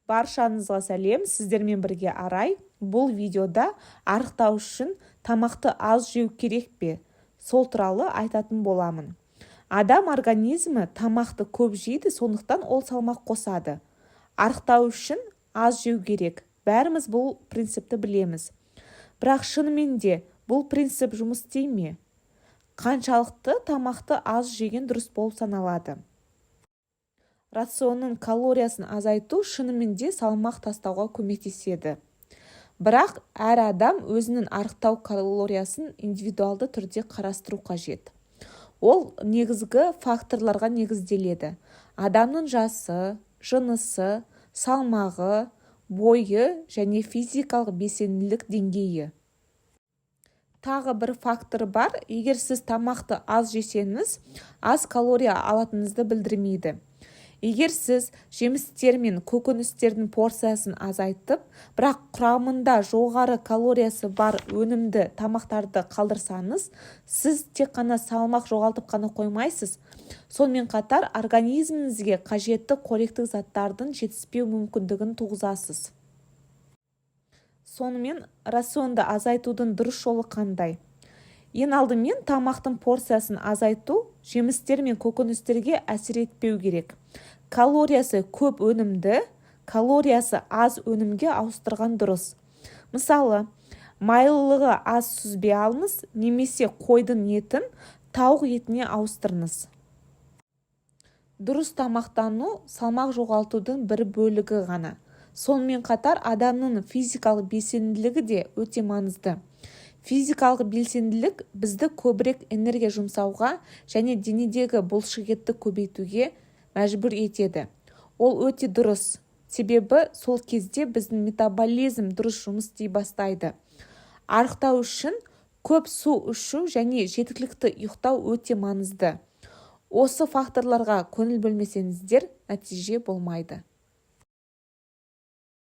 Баршаңызға сәлем! Сіздермен бірге Арай. Бұл видеода арықтау үшін тамақты аз жеу керек пе, сол туралы айтатын боламын. Адам организмі тамақты көп жейді, сондықтан ол салмақ қосады. Арықтау үшін аз жеу керек, бәріміз бұл принципті білеміз. Бірақ шынымен де бұл принцип жұмыс істей ме? Қаншалықты тамақты аз жеген дұрыс болып саналады? Рационның калориясын азайту шынымен де салмақ тастауға көмектеседі. Бірақ әр адам өзінің арықтау калориясын индивидуалды түрде қарастыру қажет. Ол негізгі факторларға негізделеді: адамның жасы, жынысы, салмағы, бойы және физикалық белсенділік деңгейі. Тағы бір фактор бар: егер сіз тамақты аз жесеңіз, аз калория алатыныңызды білдірмейді. Егер сіз жемістер мен көкөністердің порциясын азайтып, бірақ құрамында жоғары калориясы бар өнімді тамақтарды қалдырсаңыз, сіз тек қана салмақ жоғалтып қана қоймайсыз, сонымен қатар организміңізге қажетті қоректік заттардың жетіспеу мүмкіндігін туғызасыз. Сонымен, рационды азайтудың дұрыс жолы қандай? Ең алдымен, тамақтың порциясын азайту жемістер мен көкөністерге әсер етпеу керек. Калориясы көп өнімді калориясы аз өнімге ауыстырған дұрыс. Мысалы, майлылығы аз сүзбе алыңыз немесе қойдың етін тауық етіне ауыстырыңыз. Дұрыс тамақтану салмақ жоғалтудың бір бөлігі ғана. Сонымен қатар адамның физикалық белсенділігі де өте маңызды. Физикалық белсенділік бізді көбірек энергия жұмсауға және денедегі бұлшықетті көбейтуге мәжбүр етеді. Ол өте дұрыс, себебі сол кезде біздің метаболизм дұрыс жұмыс істей бастайды. Арықтау үшін көп су ішу және жеткілікті ұйықтау өте маңызды. Осы факторларға көңіл бөлмесеңіздер, нәтиже болмайды.